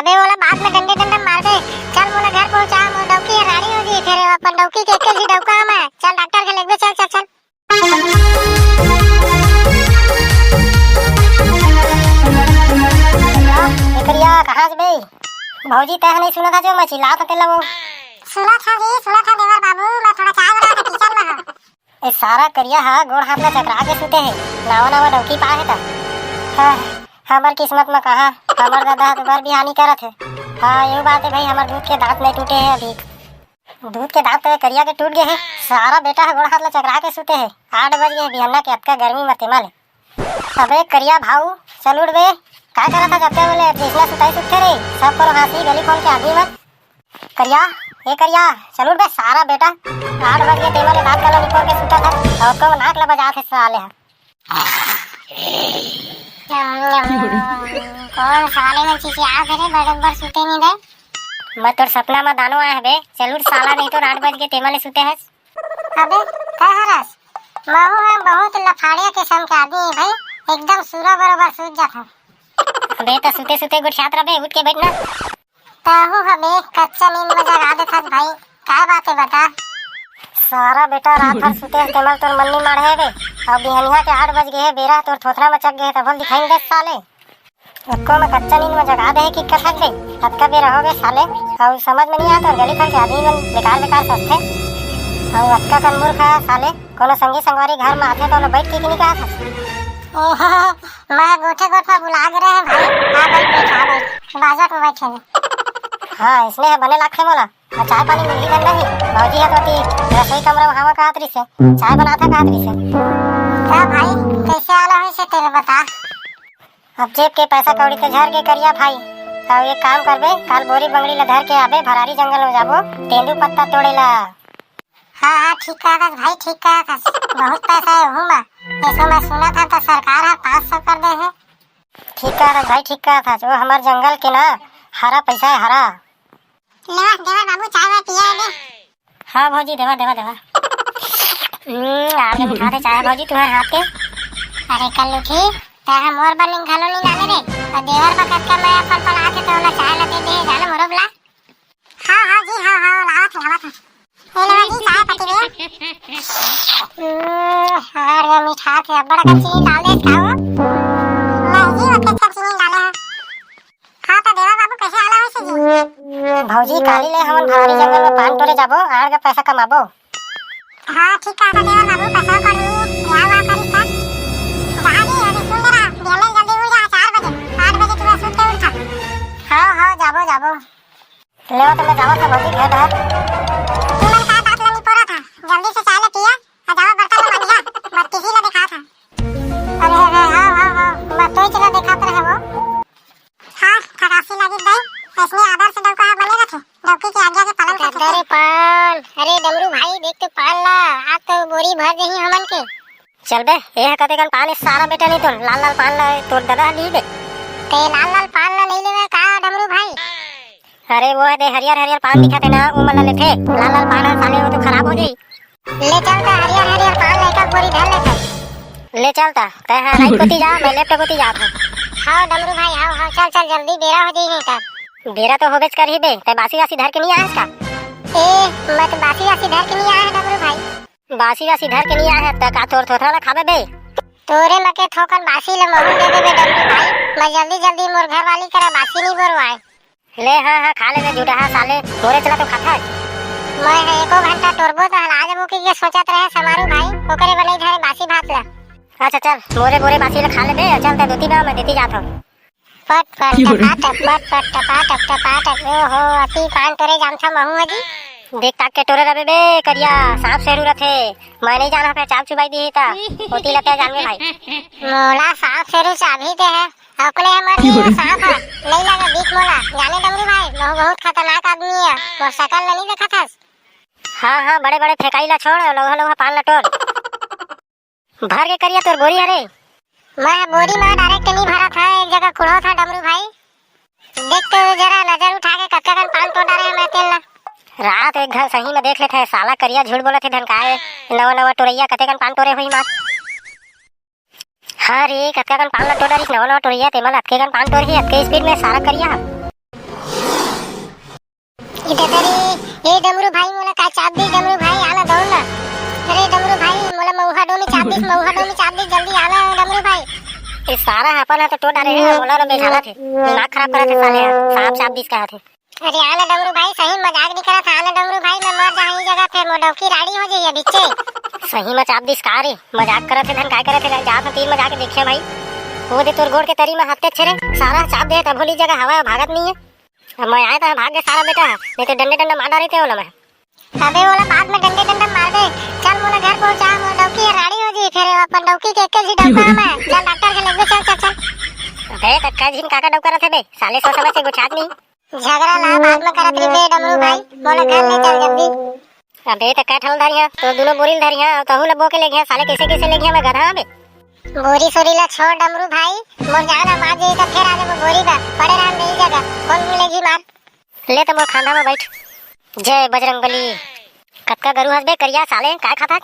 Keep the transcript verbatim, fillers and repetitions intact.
अबे, ओला बाद में डंडे डंडा मारबे। चल, मोला घर पहुंचा, मोर डौकी ह राड़ी हो जी, फिर अपन डौकी के एक के जी डौका हम है। चल, डॉक्टर के लेगबे, चल, चल, चल। ए करिया, कहाँ से बे? भौजी, तैं ह नहीं सुनत हस जो मैं चिल्लात हंव तेला वो। सुनत हंव जी, सुनत हंव देवर बाबू, मैं थोड़ा चाय बनात हंव किचन में हंव। ए सारा करिया ह गोड़ हाथ ला चकरा के सुते हे, नावा नावा डौकी पाए हे त। हाँ, हमर किस्मत में कहाँ, हमर ददा ह तो बर बिहानी करत हे। हाँ, यहू बात हे भाई, हमर दूध के दांत नहीं टूटे हे अभी। दूध के दांत तो ए करिया के टूट गे हे। सारा बेटा ह गोड़ हाथ ला चकरा के सुते हे। आठ बज गे हे बिहन्ना के, अतका गर्मी म तेमा ले। अबे करिया भाऊ, चल उठ बे। का करत हस जब तक बोले, जइसना सुताई सुतथे रे। सब करो हाँसी गली खोल के आदमी मन। करिया, ए करिया, चल उठ बे सारा बेटा। आठ बज गे तेमा ले दांत ला निपोर के सुतत हस। अउ को नाक ला बजात हे साले ह। कोन साले मन चिचियात हे रे, बरोबर सुते नहीं दे। मैं तोर सपना म दानो आए हबे, चल उठ साला, नहीं तो आठ बज गे तेमा ले सुते हस। अबे, का हरस? महू ह बहुत लफाड़िया किस्म के आदमी हे भाई, एकदम सूरा बरोबर सूत जात हंव। अबे, त सुते सुते गोठियात रबे, उठ के बैठ ना। तहू हबे, कच्चा नींद में जगा देथस भाई, का बात हे बता? सारा बेटा रात भर सुते हस, तेमल तोर मन नहीं माढ़े हे बे। अब बिहनिया के आठ बज गे हे, बेरा तोर थोथना मचक गे हे, तभो ले दिखाई नहीं दे साले। एको में कच्चा नींद में जगा दे हे कि कथक बे, अतका बेरा हो गे साले। अउ समझ में नहीं आत, अउ गली खन के आदमी मन बेकार बेकार सोचथे। अउ अतका कन मूर्ख हे साले, कोनो संगी संगवारी घर में आथे त ओला बैठ के कि नहीं कहत हस? ओहो, मैं गोठे गोठ में बुला गे रहे भाई। आ बैठ, बैठ, आ बैठ, बाजट में बैठे हे। हाँ, इसने हे बने लागथे मोला। अउ चाय पानी मिलही धन नहीं, भौजी हे तो अति रसोई कमरा में हवा कहत रहिसे, चाय बनात हे कहत रहिसे। का भाई, कैसे आला होइसे तेरे बता? अब जेब के पैसा कौड़ी तो झर गे करिया भाई। अब एक काम करबे, काल बोरी बंगड़ी ला धर के आबे, भरारी जंगल में जाबो, तेंदू पत्ता तोड़े ला। हाँ, हाँ, ठीक कहत हस भाई, ठीक कहत हस। बहुत पैसा हे ओहू मा। एसो मैं सुनत हंव त सरकार ह पाँच सौ कर दे हे। ठीक कहत हस भाई, ठीक कहत हस। वो हमर जंगल के ना हरा पैसा हे, हरा। लेवा, देवर बाबू, चाय वाय पिया दे। हाँ भौजी, देवा, देवा, देवा। हम्म, आगे उठा दे चाय भौजी, तुम्हारे हाथ के। अरे कल्लूठी, तैं ह मोर बर घलो नहीं लाने रे। अउ देवर बर कतका मैं अपन पला के तोला चाय ला दे दे, जाने मोरो बला। हाँ, हाँ जी, हाँ, हाँ, लावत हंव, लावत हंव। ये लेवा जी, चाय पत्ती भैया। हम्म, अरे मिठाथे, अब्बड़ अकन चीनी डाल दे का वो? नहीं जी, वो कच्चा चीनी डाले हंव। हाँ, त देवर बाबू, कैसे आला होइसे जी? भौजी, काली ले हमन भरारी जंगल में पान टोरे जाबो, आड़ के पैसा कमाबो। हाँ, ठीक कहत हस देवर बाबू, पैसा कौड़ी ब्याह हुआ करी त। जहाँ जी, अभी सुन ले रहा, बिहान ले जल्दी उठ जा, चार बजे, आठ बजे तुरंत सुत के उठा। हाँ, हाँ, जाबो, जाबो। लेवा त मैं जावत हंव भौजी घर डहर। तुमन का दांत ल निपोरत हव? जल्दी से चाय ल पिया, अउ जावा बर्तन ल मांजा, बत्तीसी ल देखात हंव। अरे, अरे, हाँ, हाँ, हाँ, मैं तोच ल देखात रहे वो। हाँ, थकासी लगी गई, ऐसने आदर से डौका ह बने रथे, डौकी के आज्ञा के पालन करथे। गद्दा रे पान, अरे डमरू भाई, देख तो पान ला, आज तो बोरी भर देही हमन के। चल बे, ए ह कतेकन पान ए सारा बेटा नहीं तो लाल लाल पान ला तोर ददा ह ली बे। ते लाल लाल पान ला नहीं लेवे का डमरू भाई? अरे वो हे दे हरियर हरियर पान दिखत हे ना, वो मन ला लेथे। लाल लाल पान ह साले वो तो खराब हो जाई। ले चल त हरियर हरियर पान ला एक बोरी धर लेथे। ले चल त, तै ह राइट कोती जा, मैं लेफ्ट कोती जात हंव। हाँ डमरू भाई, हाँ, हाँ, चल, चल, जल्दी बेरा हो जाई नहीं त। बेरा तो होबेच करही बे, तै बासी वासी धर के नहीं आयस का? ए, मैं तो बासी वासी धर के नहीं आए हंव डमरू भाई। बासी वासी धर के नहीं आए हस, त का तोर थोथना ला खाबे बे? तोरे मके थोकन बासी ल महू दे देबे डमरू भाई। मैं जल्दी जल्दी मोर घरवाली करा बासी नहीं बोरवाए। ले हाँ हाँ, खा ले बे झूठा, हाँ साले, मोरेच ला तो खाथस। मैं ह एको घंटा टोरबो त हला जबो के सोचत रहे समारू भाई, ओकरे बनई धरे बासी भात ला। अच्छा चल, मोरे बोरे बासी ला खा ले बे, चल तै धोती बे, मैं देती जात हंव। पट पट टपाटप, पट पट टपाटप, टपाटप। ओहो, अति पान टोरे जानथव महू ह जी। देख ताक के टोरे रबे बे करिया, सांप शेरू रथे। मैं नहीं जानव फेर चाप चुबाई दिही त। ओती लते जानबे भाई। मोला सांप शेरू चाबही ते हे। अपने हमर ये सांप ह। नहीं लगा बीक मोला। जाने डमरू भाई, महू बहुत खतरनाक आदमी हे। मोर शकल ल नहीं देखत हस। हाँ हाँ, बड़े बड़े फेकाई ला छोड़, लोहा लोहा पान ला टोर। भर के करिया तोर बोरी हरे। मैं ह बोरी म डायरेक्ट नहीं भरत हंव, एक जगह कुढ़ोत हंव डमरू भाई। देख तो जरा नजर उठा के कतका कन पान तोड़ डारे हंव मैं तेन ला। रात एक घन सही में देख लेथे, साला करिया झूठ बोलत हे धन काय। नवा नवा टोरइया कतेकन पान टोरे होही मार। हाँ रे, कतका कन पान ला टोर डारिस नवा नवा टोरइया, तेमन अतके कन पान टोरही, अतके स्पीड में सारा करिया ह। मउहा डोमी चाप दिस, जल्दी आना डमरू भाई। ए सारा ह अपन ह तो टोट डारे हे, मोला न बेझालत हे, दिमाग खराब करत हे साले ह, सांप चाप दिस कहत हे। अरे आना डमरू भाई, सही मजाक नहीं करत, आना डमरू भाई, मैं मर जाही जगह, फेर मोर डौकी राड़ी हो जाही अभिच्चे। सही म चाप दिस का रे? मजाक करत हे धन काय करत हे? जात हंव तीर म जाके देखिया भाई। ओ दे तोर गोड़ के तरी म हत्ते छे रे, सारा चाप दे हे तभो ली जगह हवा भागत नहीं हे। अब मैं आए त भाग गे सारा बेटा, नहीं तो डंडे डंडा मार डारे ते ओला मैं। अबे ओला बाद में डंडे डंडा मारबे, चल मोला घर पहुंचा, मोर डौकी ह राड़ी हो जी, फेर अपन डौकी के एके झी डौका मैं, चल डॉक्टर के लगबे, चल चल चल। अबे कक्का झिन काका डौका रथे बे, साले सोच समझ के गुछात नहीं। झगड़ा ला बाद में करत रहिबे डमरू भाई, मोला घर ले चल जल्दी। अबे त कै ठन धरिया, तो दोनों बोरी ल धरिया, अउ तहू ल बो के ले गया, साले कैसे कैसे ले गया मैं गधा बे। बोरी सोरी ला छोड़ डमरू भाई, मोर जान ह मार जाही त फेर आ जाबो बोरी बर, पड़े रहन दे ई जगह, कोन ले गही मार। ले त मोर खांधा में बैठ। जय बजरंग बली। कतका गरु हस बे करिया साले, काय खाता?